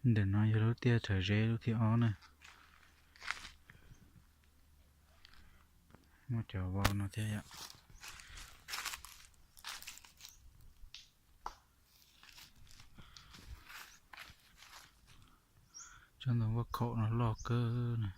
Ntawm no yog lub tiaj rhawv zeb lub thib ob na. Muaj cov vau no thiab yom. Tsob ntoo vaj khaum no loj kawg na.